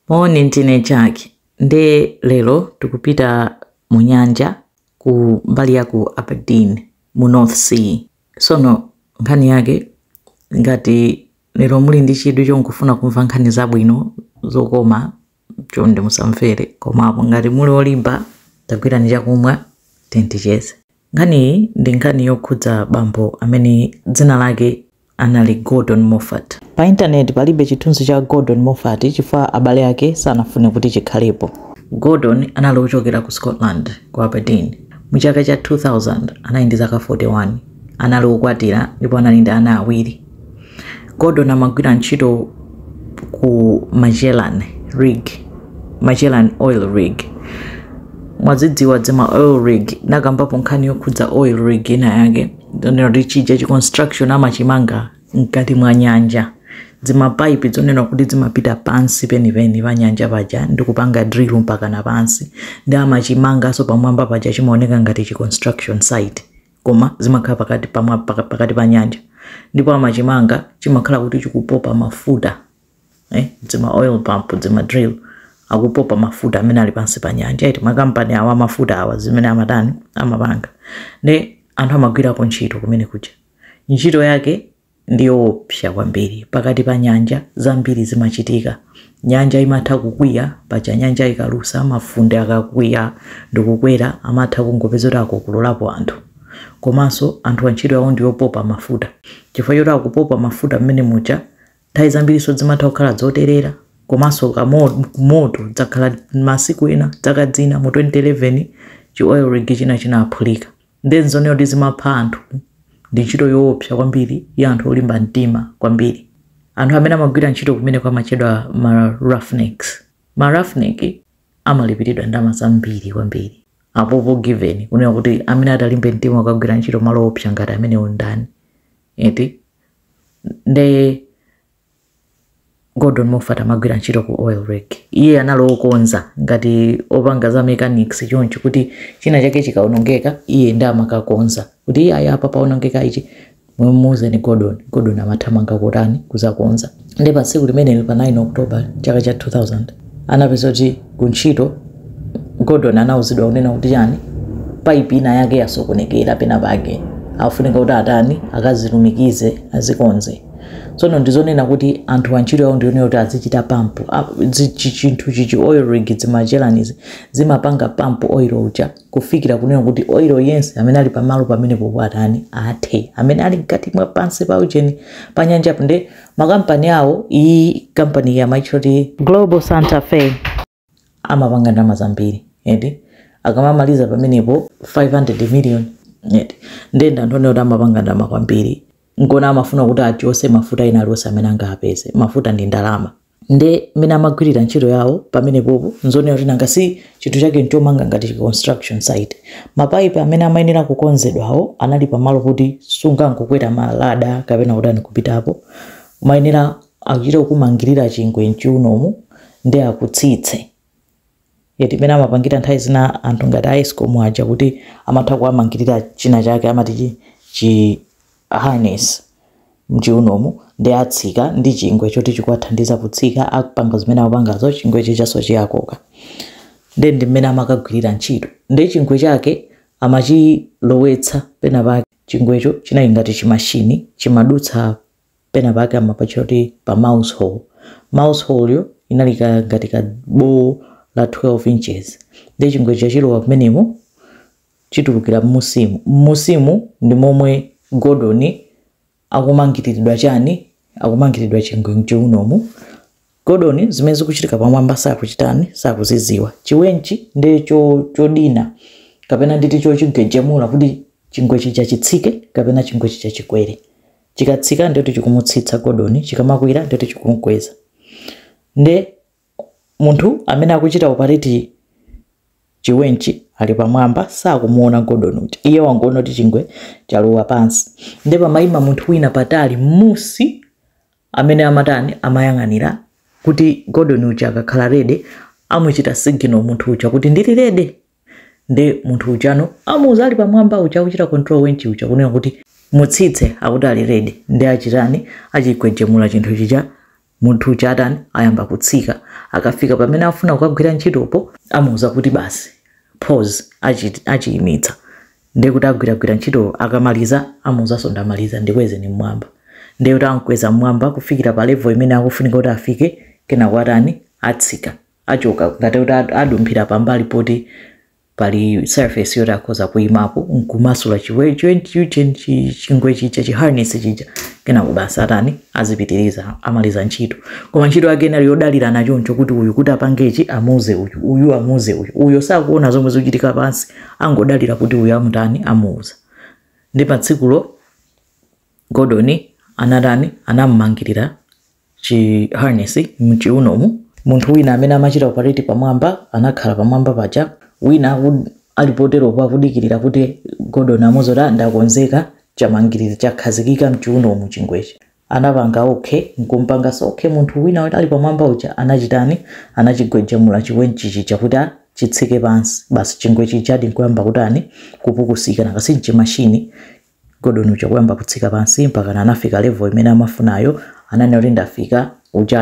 Moni, ndine Jack. Nde lero tikupita mu nyanja ku mbali ya ku Aberdeen mu North Sea. Sono nkhani yake, ngati lero muli ndi chidwi chonkufuna kumva nkhani zabwino zokoma, chonde musamvere, komapo ngati muli olimba, tagwirani chakumwa, ticheze. Nkhani iyi ndi nkhani yokhudza bambo amene dzina lake anali Gordon Moffat. Pa intaneti palibe chithunzi cha Gordon Moffat chifukwa abale ake sanafune kuti chikhalepo. Gordon anali ochokera ku Scotland, ku Aberdeen. Mu chaka cha 2000 anali ndi zaka 41. Anali okwatira ndipo anali ndi ana awiri. Gordon amagwira ntchito ku Magellan rig, Magellan oil rig. Mwazidziwa dzima oil rig, nakambapo nkhani yokhudza oil rig ina yake, zonena kuti chija chi construction amachimanga mkati mwa nyanja, dzimapaipi zonena kuti zimapita pansi penipeni pa nyanja paja ndi kupanga drill mpaka na pansi, ndi amachimanganso pamwamba paja, chimaoneka ngati chi construction site koma zimakhala pakati pamwa pakati pa nyanja, ndipo amachimanga chimakhala kuti chikupopa mafuta, dzima oil pump, dzima drill, akupopa mafuta amene ali pansi pa nyanja, iti makampani awa mafuta awa zimene amatani, amapanga. Ndi anthu amagwirako ntchito kumene kuja. Ntchito yake ndiyoopsa kwambiri. Pakati pa nyanja zambiri zimachitika. Nyanja imatha kukwiya paja. Nyanja ikalusa, mafunde akakwiya ndikukwera, amatha kungopeza kuti akukulolapo anthu. Komanso anthu antchito yawo ndiyopopa mafuta. Chifukwa choti akupopa mafuta mmene muja, nthawi zambiriso zimatha kukhala zoterera, komanso moto dzakhala masiku ena. Zaka zina mu 2011 chi oil rig china chinaphulika. Ndi nzonena kuti zimapha anthu. Ndi ntchito yoopsa kwambiri ya anthu olimba mtima kwambiri. Anthu amene amagwira ntchito kumene kwamachedwa ma roughnecks. Ma roughneck amalipiridwa ndalama zambiri kwambiri. Apopo given kunena kuti amene atalimbe mtima akagwira ntchito malo opsa ngati amenewo ndani, eti? Nde Gordon Moffat amagwira ntchito ku oil rig. Iye anali okonza, ngati opanga za mechanics choncho, kuti china chake chikaonongeka iye ndi amakakonza, kuti iye ayi, apa paonongeka ichi, mumuuzeni Gordon. Gordon amathamanga kutani, kuzakonza. Ndi pa tsiku limeneli, pa 9 October chaka cha 2000, anapeza kuti kuntchito Gordon anauzidwa kunena kuti chani, pipe ina yake yasokonekera pena pake, afunika kuti atani, akazilumikize, azikonze. Tsono ndizonena kuti anthu antchito yawo ndionena kuti azichita pump chinthu chichi oil rig, zi Magellan zimapanga pump oil uja kufikira kunena kuti oil yense amene ali pamalo pamene popo atani, athe, amene ali mkati mwa pansi pa ujeni, pa nyanjapo. Ndi makampani awo, iyi kampani yamatchula kuti Global Santa Fe, amapanga ndalama zambiri, eti? Akamamaliza pamenepo 500 million, eti? Ndenda anthu onena kuti amapanga ndalama kwambiri, nkona amafuna kuti achose mafuta ena aliwonse amene angapeze. Mafuta ndi ndalama. Nde mmene amagwirira ntchito yawo pamenepopo, nzonena kuti nanga si chinthu chake nchomanga ngati construction site, mapaipi amene amayenera kukonzedwawo anali pamalo kuti sungangokwera ma ladder kapena kutani kupitapo. Umayenera akuchita kumangirira chingwe mchiunomu ndi akutsitse, eti? Imene amapangira nthawi zina anthu ngati a ESCOM aja, kuti amatha kuwamangirira china chake amati chi harness mchiunomu, ndi atsika ndi chingwe choti chikuwathandiza kutsika. Akupanga zimene akupangazo, chingwe chichaso chiyakoka. Ndi mmene amakagwirira ntchito. Ndi chingwe chake amachilowetsa pena pake. Chingwecho chinali ngati chimashini, chimadutsa pena pake amapatcha kuti pa mouse hole. Mouse hole yo inali ngati ka bowo la 12 inches. Ndi chingwe chachilowa pamenemo, chitulukira mmusimu. Mmusimu ndi momwe Gordon akumangiriridwa chani, akumangiridwa chingwe mchiunomu. Gordon zimene zikuchitika pamwamba sakuchitani, sakuziziwa. Chi winch ndi chodina kapena nditi chochigejemula kuti chingwe chija chitsike kapena chingwe chija chikwere. Chikatsika ndiyoti chikumutsitsa Gordon, chikamakwera ndiyoti chikumukweza. Nde munthu amene akuchita operate chi winch ali pamwamba, sakumuona Gordon uja. Iye wangoona kuti chingwe chalowa pansi. Nde pamayima munthu wina patali m'musi amene amatani, amayang'anira kuti Gordon uja akakhala ready amuchita signal munthu uja kuti ndili ready. Nde munthu ujano amuuza ali pamwamba uja akuchita control winch uja kunena kuti mutsitse, akuti ali ready. Ndi achitani, achigwejemula chinthu chija, munthu uja atani, ayamba kutsika. Akafika pamene afuna kukagwira ntchitopo, amuwuza kuti basi, pause, achiyimitsa. Ndiye kuti agwiragwira ntchito, akamaliza amuwuzanso, "Ndamaliza, ndikwezeni mmwamba." Ndiye kuti amkweza mmwamba kufikira pa level imene akufunika kuti afike. Kenako atani? Atsika, achoka, ngati kuti adumphira pambali poti pali surface yoti akhoza kuyimapo, nkumasula chingwe chija, chiharness chija. Kenako basi atani? Azipitiriza, amaliza ntchito. Koma ntchito yake inali yodalirana choncho, kuti uyu kuti apangechi amuuze uyu, uyu amuuze uyu. Uyo sakuona zomwe zikuchitika pansi, angodalira kuti uyu amutani? Amuuza. Ndi pa tsikulo Gordon anatani? Anammangirira chi harness mchiunomu. Munthu wina amene amachita operate pamwamba anakhala pamwamba paja. Wina ali poteropo akudikirira kuti Gordon amuuze kuti ndakonzeka, chamangirira, chakhazikika mchiunomu chingwechi. Anapanga okay, nkumpanganso okay. Munthu wina ali pamwamba uja anachitani? Anachigwejemula chiwinchi chija kuti chitsike pansi. Basi, chingwe chijadi nkuyamba kutani? Kupukusika. Nakasi mchimashini. Gordon uja kuyamba kutsika pansi mpaka anafika level imene amafunayo. Ananena kuti ndafika. Uja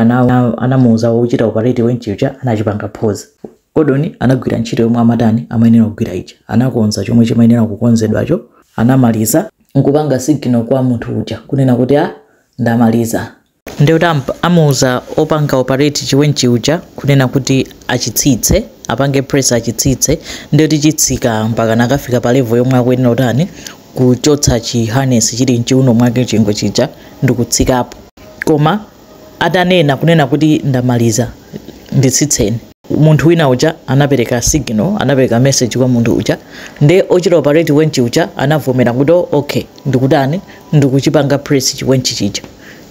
anamuuza wochita operate winchi uja, anachipanga pause. Gordon anagwira ntchito yomwe amatani? Amayenera kugwira ija. Anakonza chomwe chimayenera kukonzedwacho, anamaliza, nkupanga signal kwa munthu uja kunena kuti a ndamaliza. Ndikuti amuuza opanga operate chiwinchi uja kunena kuti achitsitse, apange press achitsitse. Ndikuti chitsika mpaka nakafika pa level yomwe akuyenera kutani? Kuchotsa chi harness chili mchiuno mwake, chingwe chija, ndikutsikapo. Koma atanena kunena kuti ndamaliza, nditsitseni, munthu wina uja anapereka signal, anapereka message kwa munthu uja. Nde ochita operate winchi uja anavomera kuti okay, ndikutani? Ndikuchipanga press chiwinchi chija.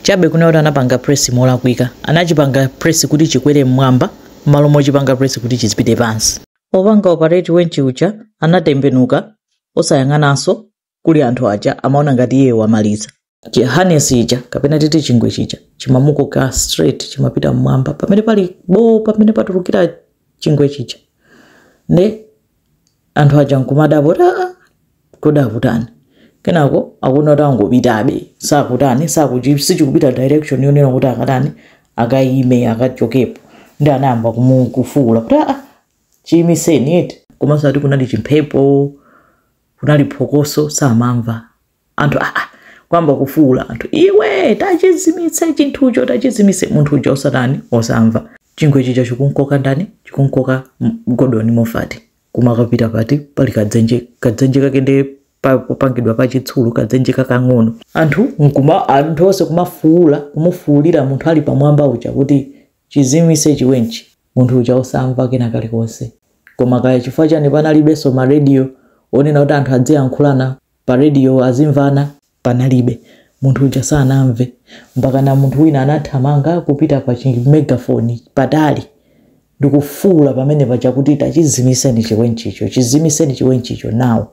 Chabe kunena kuti anapanga press molakwika. Anachipanga press kuti chikwere mmwamba malo mochipanga press kuti chizipite pansi. Opanga operate winchi uja anatembenuka osayang'ananso kuli anthu aja, amaona ngati iye wamaliza. Chiharness ija, kapena titi chingwe chija, chimamukoka straight, chimapita mmwamba pamene pali bo, pamene patulukira chingwe chija. Nde anthu aja nkumadabwa kuti aa, kodi akutani? Kenako akuona kuti angopitabe, sakutani, sakuchi, sichikupita direction yonena kuti akatani? Akayime, akachokepo. Ndi anayamba kufuwula kuti aa, chiyimiseni eti. Komanso ati kunali chimphepo, kunali phokoso, samamva anthu. Aa, kwamba kufuwula anthu, "Iwe, tachizimitse chinthucho, tachizimitse!" Munthu uja osatani? Osamva. Chingwe chija chikunkoka ndani? Chikunkoka Gordon Moffat kumakapita pati? Pali kadzenje, kadzenje kake ndi popangidwa pa chitsulo, kadzenje kakang'ono. Anthu nkuma, anthu onse kumafuwula, kumufuwulira munthu ali pamwamba uja kuti chizimise chiwinchi. Munthu uja osamva kena kalikonse. Koma kaya chifukwa chani panalibenso ma radio onena kuti anthu adziyankhulana pa radio, azimvana, panalibe. Munthu uja sanamve mpaka na munthu wina anathamanga kupita pa chimegaphone patali ndikufuwula pamene paja kuti tachizimiseni chiwinchicho, chizimiseni chiwinchicho nawo.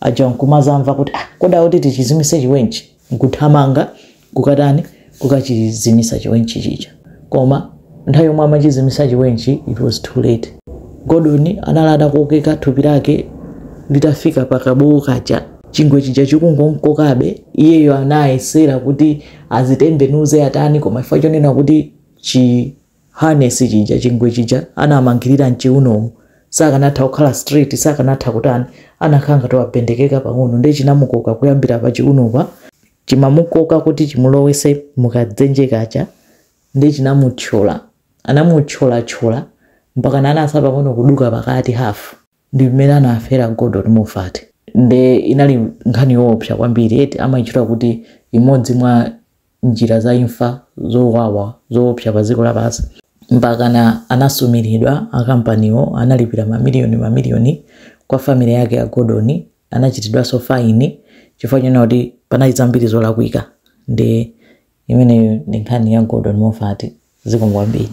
Aja nkumazamva kuti ah, kodi akuti tichizimise chiwinchi? Nkuthamanga kukatani? Kukachizimisa chiwinchi chija. Koma nthawi yomwe amachizimisa chiwinchi, it was too late. Gordon anali atakokeka, thupi lake litafika pakabowo kaja, chingwe chija chikungonkokabe. Iyeyo anayesera kuti azitembenuze, atani, koma chifukwa chonena kuti chi harness chija, chingwe chija anamangirira mchiunomu, sakanatha kukhala straight, sakanatha kutani, anakhala ngati wapendekeka pang'ono. Ndi chinamukoka kuyambira pa chiunopa, chimamukoka kuti chimulowese mukadzenje kaja. Ndi chinamuthyola, anamuthyolathyola mpaka anasa pang'ono kuduka pakati, half. Ndi mmene anafera Gordon Moffat. Nde inali nkhani yoopsa kwambiri eti. Amayitchula kuti imodzi mwa njira za imfa zowawa, zoopsa pa dziko lapansi. Mpaka na anasumiridwa, akampaniwo analipira mamiliyoni mamiliyoni kwa family yake ya Gordon. Anachitidwanso fine chifukwa chonena kuti panali zambiri zolakwika. Ndi imeneyo ndi nkhani ya Gordon Moffat. Zikomo kwambiri.